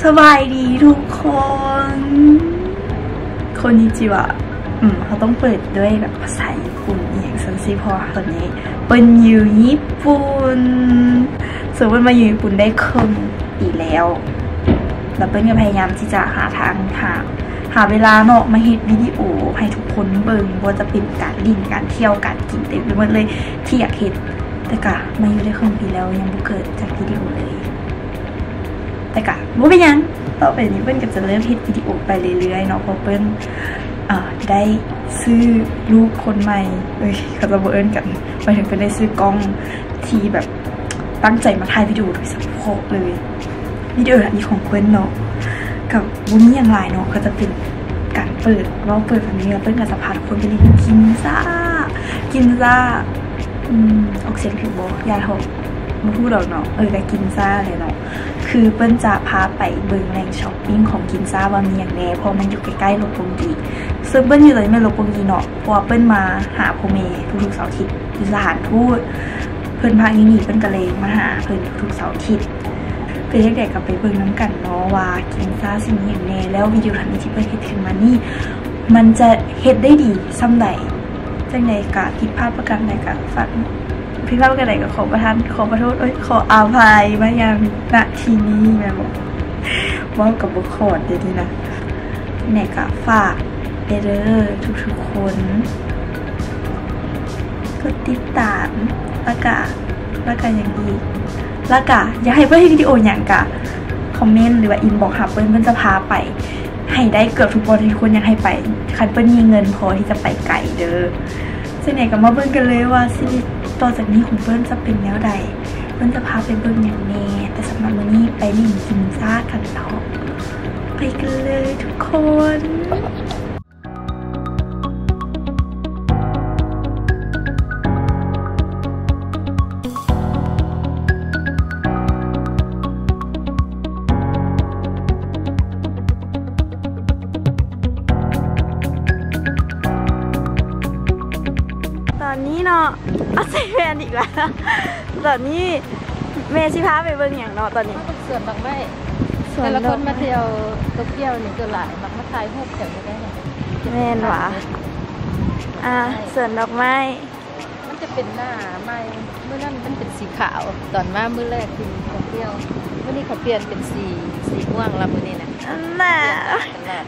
ສະບາຍດີທຸກຄົນ ຄົນນິຈິວະ ອືມ ເຮົາຕ້ອງເປີດດ້ວຍແບບພາສາຍີ່ປຸ່ນອີ່ຫຍັງຊັ້ນຊິ ເພາະວ່າຕອນນີ້ເພິ່ນຢູ່ຍີ່ປຸ່ນ ເຊິ່ງເພິ່ນມາຢູ່ຍີ່ປຸ່ນໄດ້ເຄິ່ງປີແລ້ວ ແລ້ວເພິ່ນກໍພະຍາຍາມທີ່ຈະຫາທາງ ຫາ ຫາເວລາເນາະ ມາເຮັດວິດີໂອໃຫ້ທຸກຄົນເບິ່ງ ບໍ່ວ່າຈະເປັນການຫຼິ້ນ ການທ່ຽວ ການກິນ ເຕັມໄປໝົດເລີຍທີ່ຢາກເຮັດ ແຕ່ກະມາຢູ່ໄດ້ເຄິ່ງປີແລ້ວ ຍັງບໍ່ເກີດຈັກວິດີໂອເລີຍ. ແຕ່ກະບໍ່ເປັນຫຍັງ ຕໍ່ໄປນີ້ເພິ່ນກໍຈະເລີ່ມເຮັດວິດີໂອໄປເລື້ອຍໆເນາະ ເພາະເພິ່ນ ເອີ ໄດ້ຊື້ລູກຄົນໃໝ່ ເອີຍ ເຂົາເຈົ້າບໍ່ເອີ້ນກັນ ໝາຍເຖິງເພິ່ນໄດ້ຊື້ກ້ອງທີ່ແບບຕັ້ງໃຈມາຖ່າຍວິດີໂອໂດຍສະເພາະເລີຍ. ວິດີໂອອັນນີ້ຂອງເພິ່ນເນາະ ກໍບໍ່ມີຫຍັງຫຼາຍເນາະ ກໍຈະເປັນການເປີດ ເວົ້າເປີດແບບນີ້ ແລ້ວເພິ່ນກໍຈະພາທຸກຄົນໄປຫຼິ້ນກິນຊາ ກິນຊາ ອືມ ອອກສຽງຖືກບໍ່? ຢ່າເຖາະ ບໍ່ຮູ້ດອກເນາະ ເອີ ກໍກິນຊາແຫຼະເນາະ. ຄືເພິ່ນຈະພາໄປເບິ່ງແຫຼ່ງຊັອບປິງຂອງກິນຊາວ່າມີຫຍັງແດ່ ເພາະມັນຢູ່ໃກ້ໆລົບປົງກີ ເຊິ່ງເພິ່ນຢູ່ຕອນນີ້ແມ່ນລົບປົງກີເນາະ ເພາະວ່າເພິ່ນມາຫາພໍ່ແມ່ທຸກໆເສົາອາທິດ ຢູ່ສະຖານທູດ ເພິ່ນພັກຢູ່ນີ້ ເພິ່ນກໍເລີຍມາຫາເພິ່ນທຸກໆເສົາອາທິດ. ເປັນຈັ່ງໃດກໍໄປເບິ່ງນຳກັນເນາະວ່າກິນຊາຊິມີຫຍັງແດ່ ແລ້ວວິດີໂອທັງນີ້ທີ່ເພິ່ນເຮັດຂຶ້ນມານີ້ ມັນຈະເຮັດໄດ້ດີສ່ຳໃດ. ຈັ່ງໃດກໍຜິດພາດປະການໃດກໍຝາກ ຜິດພາດປະການໃດກໍຂໍປະທານ ຂໍປະໂທດ ເອີຍ ຂໍອະໄພມາຍັງ ນະ ທີ່ນີ້ແມ່ນບໍ່? ເວົ້າກັບບໍ່ຂອດເດນີ້ນະ. ແມ່ກໍຝາກແດ່ເດີທຸກໆຄົນ ກົດຕິດຕາມ ແລ້ວກະ ແລ້ວກະຫຍັງອີກ? ແລ້ວກະຢາກໃຫ້ເພິ່ນເຮັດວິດີໂອຫຍັງກະຄອມເມັນ ຫຼືວ່າອິນບັອກຫາເພິ່ນ ເພິ່ນຈະພາໄປໃຫ້ໄດ້ເກືອບທຸກບ່ອນທີ່ທຸກຄົນຢາກໃຫ້ໄປ ຄັນເພິ່ນມີເງິນພໍທີ່ຈະໄປໄກເດີ. ຈັ່ງໃດກໍມາເບິ່ງກັນເລີຍວ່າຊີວິດຕໍ່ຈາກນີ້ຂອງເພິ່ນຈະເປັນແນວໃດ ເພິ່ນຈະພາໄປເບິ່ງຫຍັງແດ່. ແຕ່ສຳລັບມື້ນີ້ໄປຫຼິ້ນກິນຊາກັນເນາະ ໄປກັນເລີຍທຸກຄົນ. ຕອນນີ້ເນາະ ເອົາໃສ່ແວ່ນອີກແລ້ວ. ຕອນນີ້ແມ່ຊິພາໄປເບິ່ງຫຍັງເນາະຕອນນີ້? ເບິ່ງສວນດອກໄມ້ ສວນດອກໄມ້ ແຕ່ລະຄົນມາທ່ຽວໂຕກຽວນີ້ສ່ວນຫຼາຍມັກມາຖ່າຍຮູບແຖວນີ້ໄດ໋. ແມ່ນຫວາ? ອ່າ ສວນດອກໄມ້ ມັນຈະເປັນໜ້າໃໝ່ ມື້ນັ້ນມັນເປັນສີຂາວ ຕອນມາມື້ແລກທີ່ໂຕກຽວ ມື້ນີ້ເຂົາປ່ຽນເປັນສີ ສີມ່ວງລະມື້ນີ້ນະ. ອັນນ່າ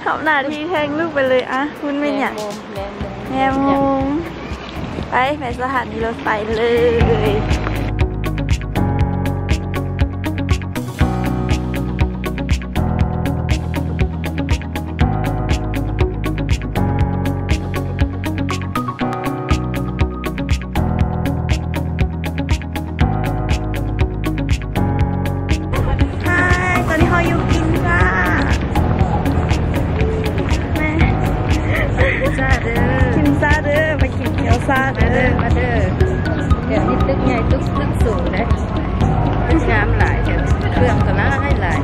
ທຳໜ້າທີ່ແທງລູກໄປເລີຍ. ອ່ະ ມັນແມ່ນຫຍັງ? ແມງມຸມ ແມງມຸມ ແມງມຸມ. ໄປ ໄປສະຖານີລົດໄຟເລີຍ. ຮາຍ ຕອນນີ້ເຮົາຢູ່ກິນຊາ ແມ່ ກິນຊາເດີ ກິນຊາເດີ ໄປກິນເກີ້ຽວຊາເດີ ມາເດີ ມາເດີ. ແຖວນີ້ຕຶກໃຫຍ່ ຕຶກ ຕຶກສູງເດ້ ຕຶກງາມຫຼາຍ ເຄື່ອງກໍຫຼາຍຫຼາຍ.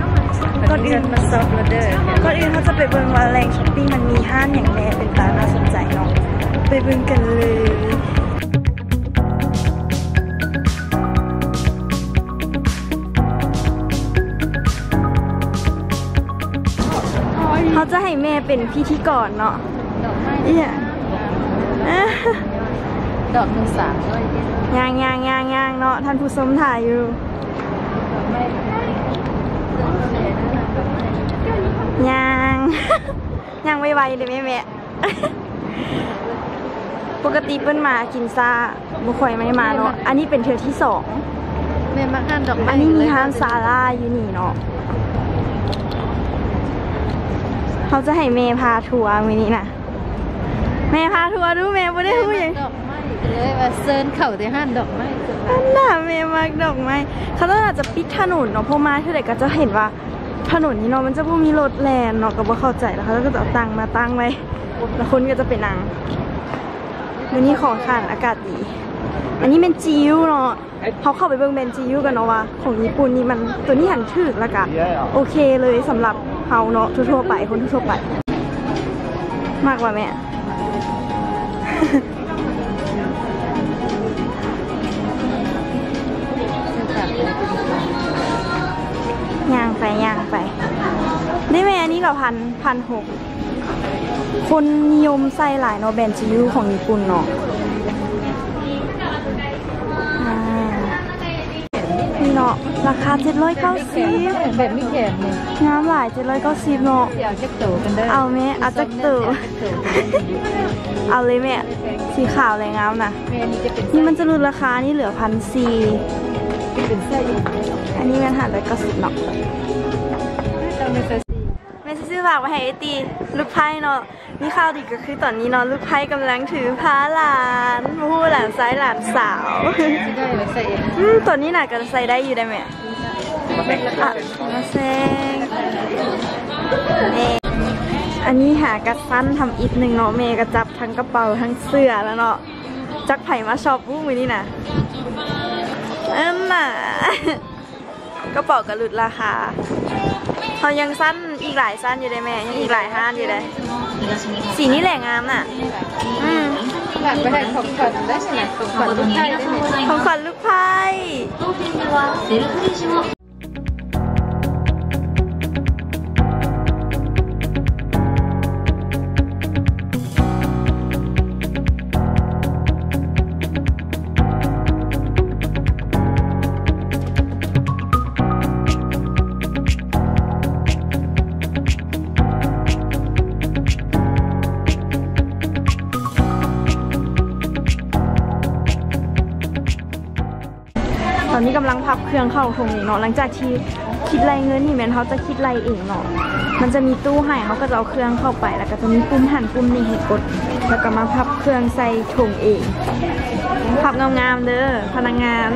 ກ່ອນອື່ນມາຊັອບລະເດີ ກ່ອນອື່ນເຮົາຈະໄປເບິ່ງວ່າແຫຼ່ງຊັອບປິງມັນມີຮ້ານຫຍັງແດ່ເປັນຕາໜ້າສົນໃຈເນາະ ໄປເບິ່ງກັນເລີຍ. ເຮົາຈະໃຫ້ແມ່ເປັນພິທີກອນເນາະ. ດອກໄມ້ ອີຫຍັງ? ດອກໜຶ່ງສາມຮ້ອຍ. ຍ່າງໆໆໆເນາະ ທ່ານຜູ້ຊົມຖ້າຢູ່. ຍ່າງ ຍ່າງໄວໆເດ້ແມ່. ປົກກະຕິເພິ່ນມາກິນຊາ ບໍ່ຄ່ອຍໄດ້ມາເນາະ ອັນນີ້ເປັນເທື່ອທີສອງ. ແມ່ມັກຮ້ານດອກໄມ້ ອັນນີ້ມີຮ້ານຊາລາຢູ່ນີ້ເນາະ. ເຮົາຈະໃຫ້ແມ່ພາທົວມື້ນີ້ນະ ແມ່ພາທົວດູ. ແມ່ບໍ່ໄດ້ຮູ້ຫຍັງ ດອກໄມ້ ເລີຍວ່າເຊີນເຂົ້າແຕ່ຮ້ານດອກໄມ້. ອັນນ່າ ແມ່ມັກດອກໄມ້. ເຂົາເຈົ້າອາດຈະປິດຖະໜົນເນາະ ເພາະມາເທື່ອໃດກໍຈະເຫັນວ່າ ຖະໜົນນີ້ເນາະ ມັນຈະບໍ່ມີລົດແລ່ນເນາະ ກໍບໍ່ເຂົ້າໃຈ ແລ້ວເຂົາເຈົ້າກໍຈະເອົາຕັ່ງມາຕັ້ງໄວ້ ແລ້ວຄົນກໍຈະໄປນັ່ງ. ມື້ນີ້ຂອງຂາດອາກາດດີ. ອັນນີ້ແມ່ນຈິ້ວເນາະ ເຮົາເຂົ້າໄປເບິ່ງແບຣນຈິ້ວກັນເນາະວ່າຂອງຍີ່ປຸ່ນນີ້ມັນ ໂຕນີ້ຫັ້ນຖືກ ແລ້ວກະໂອເຄເລີຍສຳລັບເຮົາເນາະ ທົ່ວໆໄປ ຄົນທົ່ວໆໄປ. ມັກບໍ່ແມ່? ຍ່າງໄປ ຍ່າງໄປ. ພັນ ພັນຫົກ ຄົນນິຍົມໃສ່ຫຼາຍເນາະ ແບຣນຊິວຂອງຍີ່ປຸ່ນເນາະ. ອ່າ ນີ້ເນາະ ລາຄາເຈັດຮ້ອຍເກົ້າສິບ ແບບມີແຂນນີ້ ງາມຫຼາຍ ເຈັດຮ້ອຍເກົ້າສິບເນາະ. ຊິເອົາຈັກໂຕກັນເດີ? ເອົາແມ່ ເອົາຈັກໂຕ? ເອົາເລີຍແມ່ ສີຂາວແລະງາມນະ. ແມ່ນ ນີ້ຈະເປັນ ນີ້ມັນຈະຫຼຸດລາຄາ ນີ້ເຫຼືອພັນສີ່ ເປັນເສື້ອອີກ. ອັນນີ້ແມ່ນຫ້າຮ້ອຍເກົ້າສິບເນາະ. ແມ່ຊິຊື້ຝາກໄວ້ໃຫ້ເອຕີ ລູກໃພ້ເນາະ. ມີຂ່າວດີກໍຄືຕອນນີ້ເນາະ ລູກໃພ້ກຳລັງຖືພາຫຼານ ບໍ່ຮູ້ຫຼານຊາຍຫຼານສາວ ຊິໄດ້ໃສ່ເອງ. ອືມ ຕອນນີ້ໜ້າກໍໃສ່ໄດ້ຢູ່ໄດ໋ແມ່. ອະ ມາແຊງ ນີ້ ອັນນີ້ຫາກັດສັ້ນທຳອິດໜຶ່ງເນາະ ແມ່ກໍຈັບທັງກະເປົາທັງເສື້ອແລ້ວເນາະ. ຈັກໃຜມາຊັອບບຸມື້ນີ້ນະ ອັນນ່າ. ກະເປົາກະຫຼຸດລາຄາ ເຮົາຍັງຊັ້ນອີກຫຼາຍຊັ້ນຢູ່ເດ້ແມ່ ຍັງອີກຫຼາຍຮ້ານຢູ່ເດ້. ສີນີ້ແຫຼະງາມນະ. ອືມ ຝາກໄປໃຫ້ຂອງຂວັນໄດ້ຊັ້ນນະ ຂອງຂວັນລູກໃພ້ໄດ້ນີ້ ຂອງຂວັນລູກໃພ້. ຕອນນີ້ກຳລັງພັບເຄື່ອງເຂົ້າຖົງນີ້ເນາະ. ຫຼັງຈາກທີ່ຄິດໄລ່ເງິນນີ້ແມ່ນເຮົາຈະຄິດໄລ່ເອງເນາະ. ມັນຈະມີຕູ້ໃຫ້ ເຮົາກໍຈະເອົາເຄື່ອງເຂົ້າໄປ ແລ້ວກໍຈະມີປຸ່ມຫັ້ນປຸ່ມນີ້ໃຫ້ກົດ ແລ້ວກໍມາພັບເຄື່ອງໃສ່ຖົງເອງ. ພັບງາມໆເດີພະນັກງານ.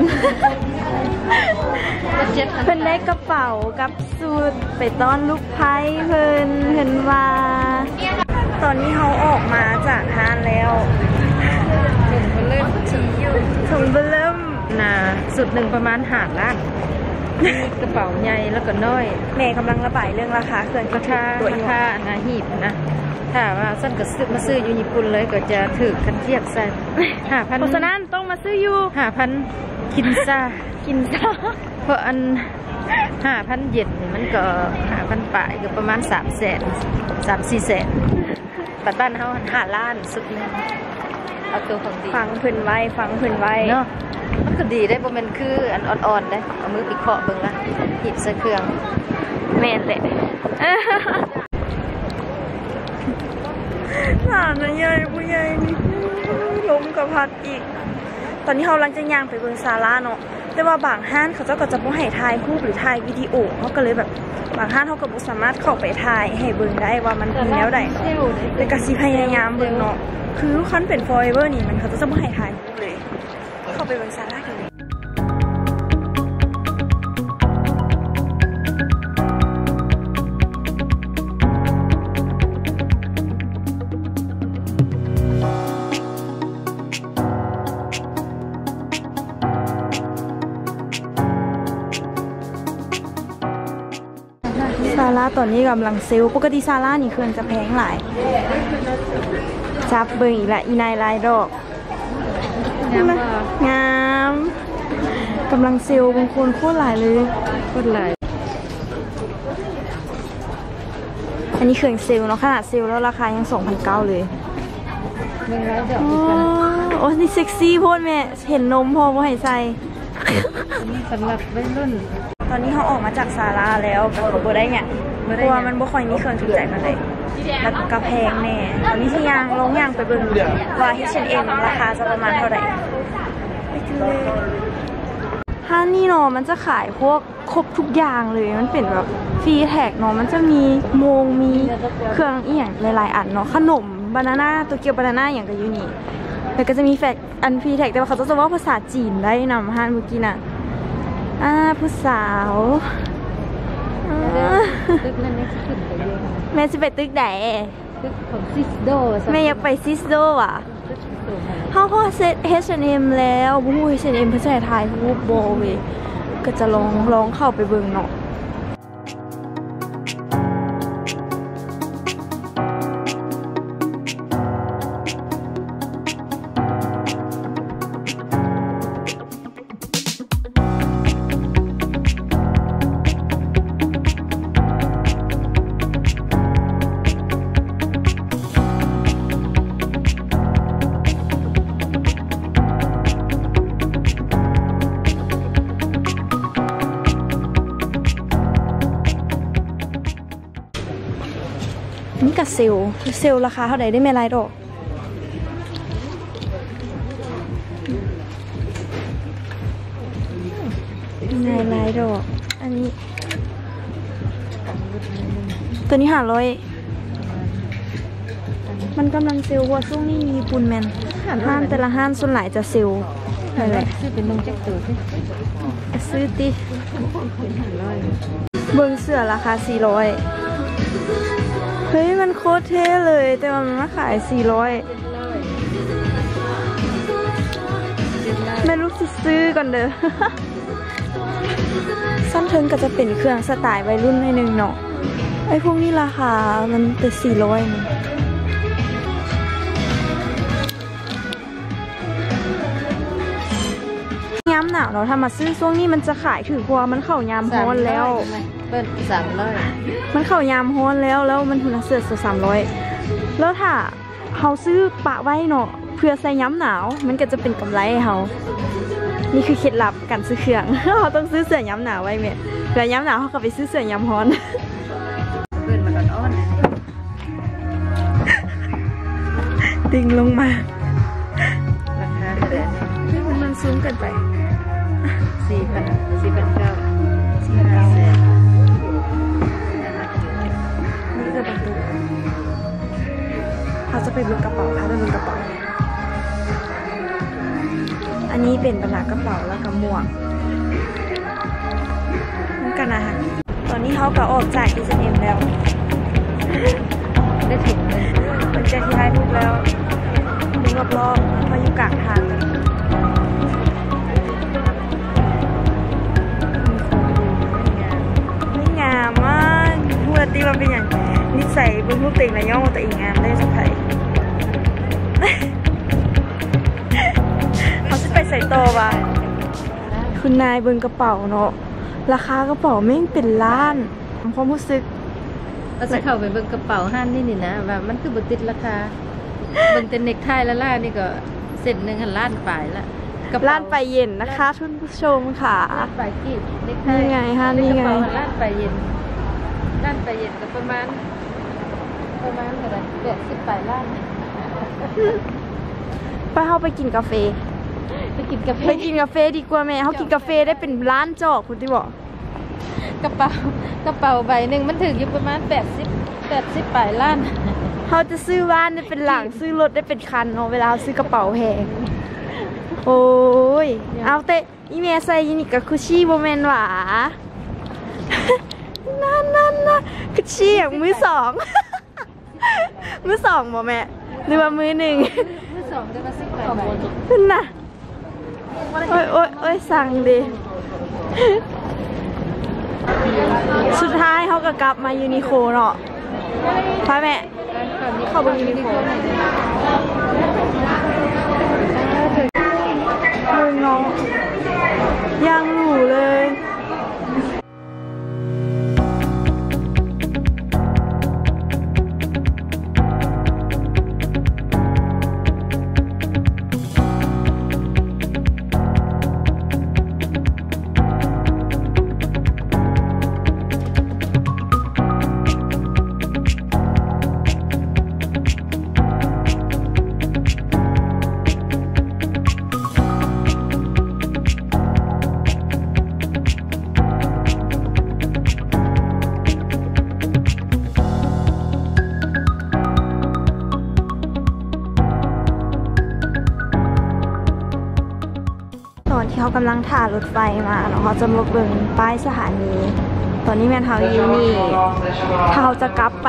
ເພິ່ນໄດ້ກະເປົາກັບຊຸດໄປຕ້ອນລູກໃພ້ເພິ່ນ ເພິ່ນວ່າ. ຕອນນີ້ເຮົາອອກມາຈາກຮ້ານແລ້ວ ຖົງເບີເລີ່ມທີ່ຢູ່ ຖົງເບີເລີ່ມ. ນະ ຊຸດໜຶ່ງປະມານຫ້າລ້ານ ມີກະເປົາໃຫຍ່ແລ້ວກໍນ້ອຍ. ແມ່ກຳລັງລະບາຍເລື່ອງລາຄາເຄື່ອງ ລາຄາ ລາຄາອັນນະ ຮີບນະ. ຖ້າວ່າຊັ້ນກໍຊື້ ມາຊື້ຢູ່ຍີ່ປຸ່ນເລີຍກໍຈະຖືກຄັນທຽບໃສ່ ຫ້າພັນ. ເພາະສະນັ້ນຕ້ອງມາຊື້ຢູ່ ຫ້າພັນ ຄິນຊາ ຄິນຊາ. ເພາະອັນ ຫ້າພັນເຢັນນີ້ມັນກໍຫ້າພັນປາຍ ກໍປະມານສາມແສນ ສາມສີ່ແສນ. ບັດບ້ານເຮົາຫັ້ນຫ້າລ້ານຊຸດໜຶ່ງ ເອົາໂຕຂອງດີ. ຟັງເພິ່ນໄວ້ ຟັງເພິ່ນໄວ້ເນາະ. ມັນກໍດີເດ້ ບໍ່ແມ່ນຄືອັນອ່ອນໆເດ້. ເອົາມືໄປເຄາະເບິ່ງລະ ຮີບໃສ່ເຄື່ອງ. ແມ່ນແຫຼະ ຫຼານນະໃຫຍ່ ຜູ້ໃຫຍ່ນີ້ ລົມກໍພັດອີກ. ຕອນນີ້ເຮົາກຳລັງຈະຍ່າງໄປເບິ່ງສາລາເນາະ. ແຕ່ວ່າບາງຮ້ານເຂົາເຈົ້າກໍຈະບໍ່ໃຫ້ຖ່າຍຮູບ ຫຼື ຖ່າຍວິດີໂອ ເຮົາກໍເລີຍແບບ ບາງຮ້ານເຮົາກໍບໍ່ສາມາດເຂົ້າໄປຖ່າຍໃຫ້ເບິ່ງໄດ້ວ່າມັນມີແນວໃດເນາະ. ແຕ່ກໍຊິພະຍາຍາມເບິ່ງເນາະ. ຄືຄັນເປັນ Forever ນີ້ ມັນ ເຂົາເຈົ້າຈະບໍ່ໃຫ້ຖ່າຍຮູບເລີຍ. ເຂົ້າໄປເບິ່ງສາລາກັນເລີຍ. ສາລາຕອນນີ້ກຳລັງເຊວ. ປົກກະຕິສາລານີ້ເຄື່ອງຈະແພງຫຼາຍ. ຈັບເບິ່ງອີກລະ ອີນາຍລາຍດອກ. ງາມບໍ່? ງາມ. ກຳລັງເຊວ ບາງຄົນໂຄດຫຼາຍເລີຍ ໂຄດຫຼາຍ. ອັນນີ້ເຄື່ອງເຊວເນາະ ຂະໜາດເຊວແລ້ວລາຄາຍັງສອງພັນເກົ້າເລີຍ. ເບິ່ງລາຍດອກ. ໂອ້ ອັນນີ້ເຊັກຊີໂພດແມ່ ເຫັນນົມພໍບໍ່ໃຫ້ໃສ່. ອັນນີ້ສຳລັບໄວລຸ້ນ. ຕອນນີ້ເຮົາອອກມາຈາກສາລາແລ້ວ ກໍບໍ່ໄດ້ຫຍັງ ບໍ່ໄດ້ຫຍັງ ເພາະວ່າມັນບໍ່ຄ່ອຍມີເຄື່ອງຖືກໃຈປານໃດ ແລ້ວກໍແພງແດ່. ຕອນນີ້ຊິຍ່າງ ລອງຍ່າງໄປເບິ່ງວ່າ H&M ລາຄາຈະປະມານເທົ່າໃດ. ໄປກັນເລີຍ. ຮ້ານນີ້ເນາະ ມັນຈະຂາຍພວກ ຄົບທຸກຢ່າງເລີຍ ມັນເປັນແບບຟຣີແທັກເນາະ ມັນຈະມີໂມງ ມີເຄື່ອງອີ່ຫຍັງຫຼາຍໆອັນເນາະ ຂະໜົມ ບານານາ ໂຕກຽວບານານາ ອີ່ຫຍັງກໍຢູ່ນີ້ ແລ້ວກໍຈະມີແຟັກ ອັນຟຣີແທັກ ແຕ່ວ່າເຂົາເຈົ້າຈະເວົ້າພາສາຈີນໄດ້ນຳ ຮ້ານມື້ກີ້ນະ. ອ່າ ຜູ້ສາວ ອ່າ ຕຶກນັ້ນແມ່ຊິຂຶ້ນໄປຢູ່ ແມ່ຊິໄປຕຶກໃດ? ຕຶກຂອງຊິສໂດ ແມ່ຢາກໄປຊິສໂດຫວາ? ເຮົາພໍເຊັດ H&M ແລ້ວ ບໍ່ຮູ້ H&M ເພິ່ນຊິໃຫ້ຖ່າຍຮູບບໍ່ເວີຍ ກໍຈະລອງ ລອງເຂົ້າໄປເບິ່ງເນາະ. ເ ນີ້ກະເຊວ ເຊວລາຄາເທົ່າໃດເດ້ແມ່? ຫຼາຍດອກ ຫຼາຍຫຼາຍດອກ. ອັນນີ້ ໂຕນີ້ຫ້າຮ້ອຍ ມັນກຳລັງເຊວ ເພາະວ່າຊ່ວງນີ້ຢູ່ຍີ່ປຸ່ນແມ່ນຮ້ານແຕ່ລະຮ້ານສ່ວນຫຼາຍຈະເຊວ. ຫັ້ນແຫຼະ ຊື້ເປັນໜຶ່ງຈັກໂຕ ຊື້ຕິ. ເບິ່ງເສື້ອລາຄາສີ່ຮ້ອຍ. ເຮີ້ຍ ມັນໂຄດເທ່ເລີຍ ແຕ່ວ່າມັນມາຂາຍສີ່ຮ້ອຍ. ແມ່ລູກຊິຊື້ກ່ອນເດີ. ຊັ້ນເທິງກະຈະເປັນເຄື່ອງສະໄຕໄວລຸ້ນໜ້ອຍໜຶ່ງເນາະ. ໄອ້ພວກນີ້ລາຄາມັນແຕ່ສີ່ຮ້ອຍ. ຍາມໜາວເນາະ ຖ້າມາຊື້ຊ່ວງນີ້ມັນຈະຂາຍຖືກ ເພາະວ່າມັນເຂົ້າຍາມຮ້ອນແລ້ວ. ເປີດສາມຮ້ອຍ ມັນເຂົ້າຍາມຮ້ອນແລ້ວ ແລ້ວມັນທຸນເສື້ອສາມຮ້ອຍ. ແລ້ວຖ້າເຮົາຊື້ປະໄວ້ເນາະ ເພື່ອໃສ່ຍາມໜາວ ມັນກະຈະເປັນກຳໄລໃຫ້ເຮົາ. ນີ້ຄືເຄັດລັບການຊື້ເຄື່ອງ ເຮົາຕ້ອງຊື້ເສື້ອຍາມໜາວໄວ້ແມ່ ແລ້ວຍາມໜາວເຮົາກະໄປຊື້ເສື້ອຍາມຮ້ອນ. ເພິ່ນມັນອ່ອນໆ ດຶງລົງມາ. ລາຄາເທົ່າໃດ? ເຮີ້ຍ ມັນສູງເກີນໄປ. ສີ່ພັນ ສີ່ພັນເກົ້າ ສີ່ພັນເກົ້າ. ນີ້ກະບັນຕຸກ. ເຮົາຈະໄປເບິ່ງກະເປົາ ພາໄປເບິ່ງກະເປົາ. ອັນນີ້ເປັນບັນດາກະເປົາ ແລ້ວກະໝວກ. ມັນກະໜ້າຮັກ. ຕອນນີ້ເຮົາກະອອກຈາກ H&M ແລ້ວ ໄດ້ຖົງໜຶ່ງ. ຫຼັງຈາກທີ່ຖ່າຍຮູບແລ້ວ ເບິ່ງລອບໆ ເຮົາຢູ່ກາງທາງ. ເຮີ້ຍ ງາມມາກ. ຮູ້ລະຕິວ່າເປັນຫຍັງ ນິໄສເບິ່ງຮູບໂຕເອງລະຍ້ອງວ່າໂຕເອງງາມເດ້ ຈັກໄຜ. ເຮົາຊິໄປໃສຕໍ່ວະ? ຄຸນນາຍເບິ່ງກະເປົາເນາະ ລາຄາກະເປົາແມ່ງເປັນລ້ານ. ຄວາມຮູ້ສຶກ ວ່າຊິເຂົ້າໄປເບິ່ງກະເປົາຮ້ານນີ້ນີ້ນະ ວ່າມັນຄືບໍ່ຕິດລາຄາ. ເບິ່ງແຕ່ເນັກໄທລ້າໆ ນີ້ກະເສັ້ນໜຶ່ງຫັ້ນລ້ານປາຍລະ. ກະເປົາ ລ້ານປາຍເຢັນນະຄະ ທ່ານຜູ້ຊົມຂະ. ລ້ານປາຍກີບ ເນັກໄທ. ນີ້ໄງ ຮ້ານນີ້ໄງ ກະເປົາຫັ້ນລ້ານປາຍເຢັນ. ລ້ານປາຍເຢັນກະປະມານ ປະມານເທົ່າໃດ ແປດສິບປາຍລ້ານ. ໄປ ເຮົາໄປກິນກາເຟ ໄປກິນກາເຟ ໄປກິນກາເຟດີກວ່າແມ່. ເຮົາກິນກາເຟໄດ້ເປັນລ້ານຈອກພຸ້ນຕິບໍ? ກະເປົາ ກະເປົາໃບໜຶ່ງມັນຖືກຢູ່ປະມານແປດສິບ ແປດສິບປາຍລ້ານ. ເຮົາຈະຊື້ບ້ານໄດ້ເປັນຫຼັງ ຊື້ລົດໄດ້ເປັນຄັນເນາະ ເວລາເຮົາຊື້ກະເປົາແພງ. ໂອ້ຍ ເອົາແຕ່ອີແມ່ໃສ່ຢູ່ນີ້ກະຄຸດຊີບໍ່ແມ່ນຫວາ? ນັ້ນໆໆ ຄຸດຊີຫຍັງ ມືສອງ ມືສອງບໍ່ແມ່ ຫຼືວ່າມືໜຶ່ງ? ມືສອງ ແຕ່ວ່າສິບປາຍ ຫັ້ນນະ. ໂອ້ຍ ໂອ້ຍ ໂອ້ຍ ສັ່ງເດ. ສຸດທ້າຍເຮົາກະກັບມາຢູນິໂຄເນາະ. ໄປແມ່ ເຂົ້າເບິ່ງຢູນິໂຄ. ເບິ່ງເນາະ ຢ່າງຫຼູເລີຍ. ຕອນທີ່ເຮົາກຳລັງຖ້າລົດໄຟມາເນາະ ເຮົາຈະມາເບິ່ງປ້າຍສະຖານີ. ຕອນນີ້ແມ່ນເຮົາຢູ່ນີ້ ຖ້າເຮົາຈະກັບໄປ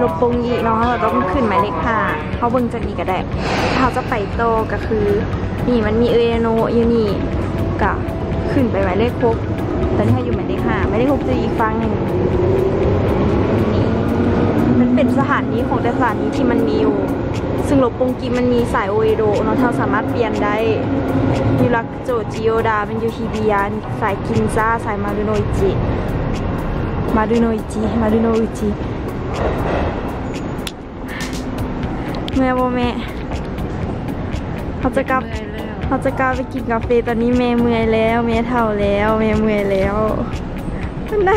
ລົບປົງອີກເນາະ ເຮົາຕ້ອງຂຶ້ນໝາຍເລກຫ້າ ເຮົາເບິ່ງຈາກນີ້ກະໄດ້. ຖ້າເຮົາຈະໄປຕໍ່ກະຄື ນີ້ມັນມີເອໂນະຢູ່ນີ້ ກະຂຶ້ນໄປໝາຍເລກຫົກ. ຕອນນີ້ເຮົາຢູ່ໝາຍເລກຫ້າ ໝາຍເລກຫົກຈະຢູ່ອີກຝັ່ງໜຶ່ງ. ນີ້ມັນເປັນສະຖານີຂອງແຕ່ສະຖານີທີ່ມັນມີຢູ່ ຊຶ່ງລົບປົງກີມັນມີສາຍໂອເອໂດະເນາະ ເຮົາສາມາດປ່ຽນໄດ້ ຢູ່ຫຼັກໂຈ ຈິໂອດາ ແມ່ນຢູ່ທີ່ບຽນ ສາຍກິນຊາ ສາຍມາດຸໂນອິຈິ ມາດຸໂນອິຈິ ມາດຸໂນອິຈິ. ເມື່ອຍບໍ່ແມ່? ເຮົາຈະກັບ ເຮົາຈະກັບໄປກິນກາເຟ. ຕອນນີ້ແມ່ເມື່ອຍແລ້ວ ແມ່ເຖົ້າແລ້ວ ແມ່ເມື່ອຍແລ້ວ. ໄດ້ ຕອນນີ້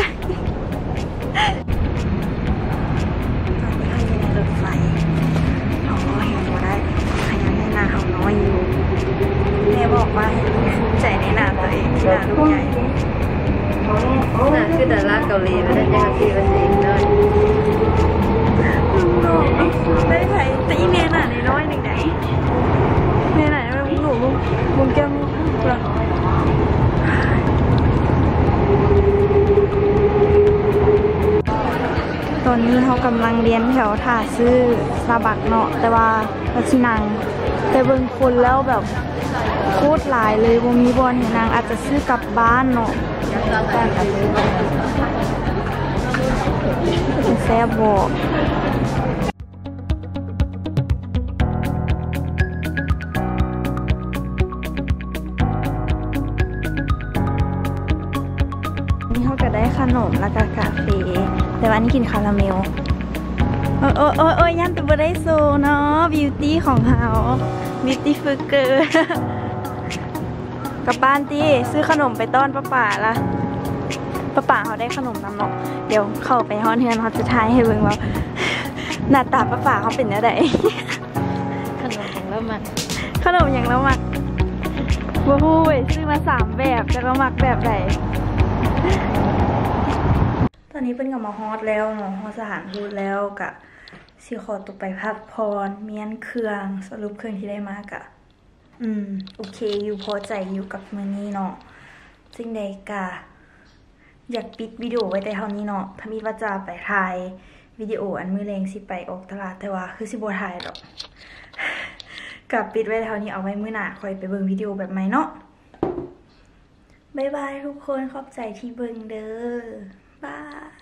ຕະຫຼາດເກົາຫຼີ ມາໄດ້ຈັກອາທິດ ວ່າຊິອີກໜ້ອຍ. ໄດ້ໃຜ ແຕ່ອີແມ່ໜ້ານ້ອຍໆໜຶ່ງໃດ. ແມ່ໜ້ານ້ອຍ ເບິ່ງລູກ ເບິ່ງແກ້ມລູກ. ຕອນນີ້ເຮົາກຳລັງລຽນແຖວຖ້າຊື້ສະຕາບັກເນາະ, ແຕ່ວ່າ ວ່າຊິນັ່ງ ແຕ່ເບິ່ງຄົນແລ້ວແບບໂຄດຫຼາຍເລີຍ, ບໍ່ມີບ່ອນໃຫ້ນັ່ງ, ອາດຈະຊື້ກັບບ້ານເນາະ. ແຊບບໍ່? ນີ້ເຮົາກະໄດ້ຂະໜົມ ແລ້ວກະກາເຟ, ແຕ່ວ່າອັນນີ້ກິນຄາຣາເມລ. ໂອ້ຍ ໂອ້ຍ ໂອ້ຍ ໂອ້ຍ ຢ້ານແຕ່ບໍ່ໄດ້ໂຊເນາະ ບິວຕີ້ຂອງເຮົາ ບິວຕີ້ຟຣິກເກີ. ກັບບ້ານຕິ ຊື້ຂະໜົມໄປຕ້ອນປ້າປາລະ. ປ້າປາເຮົາໄດ້ຂະໜົມນຳເນາະ. ດຽວເຂົ້າໄປຮອດເຮືອນ ເຮົາຈະຖ່າຍໃຫ້ເບິ່ງວ່າ ໜ້າຕາປ້າປາເຮົາເປັນແນວໃດ. ຂະໜົມຫຍັງລາວມັກ ຂະໜົມຫຍັງລາວມັກ ບໍ່ຮູ້ເວີຍ. ຊື້ມາສາມແບບ ຈັກລາວມັກແບບໃດ. ຕອນນີ້ເພິ່ນກະມາຮອດແລ້ວເນາະ ຮອດສະຖານທູດແລ້ວ ກະຊິຂໍຕົວໄປພັກຜ່ອນ ມ້ຽນເຄື່ອງ ສະຫຼຸບເຄື່ອງທີ່ໄດ້ມາກະ ອືມ ໂອເຄຢູ່ ພໍໃຈຢູ່ກັບມື້ນີ້ເນາະ. ຈັ່ງໃດກະຢາກປິດວິດີໂອໄວ້ແຕ່ເທົ່ານີ້ເນາະ. ທຳອິດວ່າຈະໄປຖ່າຍວິດີໂອອັນມື້ແລງຊິໄປອອກຕະຫຼາດ ແຕ່ວ່າຄືຊິບໍ່ຖ່າຍດອກ ກະປິດໄວ້ເທົ່ານີ້. ເອົາໄວ້ມື້ໜ້າຄ່ອຍໄປເບິ່ງວິດີໂອແບບໃໝ່ເນາະ. ບາຍບາຍທຸກຄົນ ຂອບໃຈທີ່ເບິ່ງເດີ ບາຍ.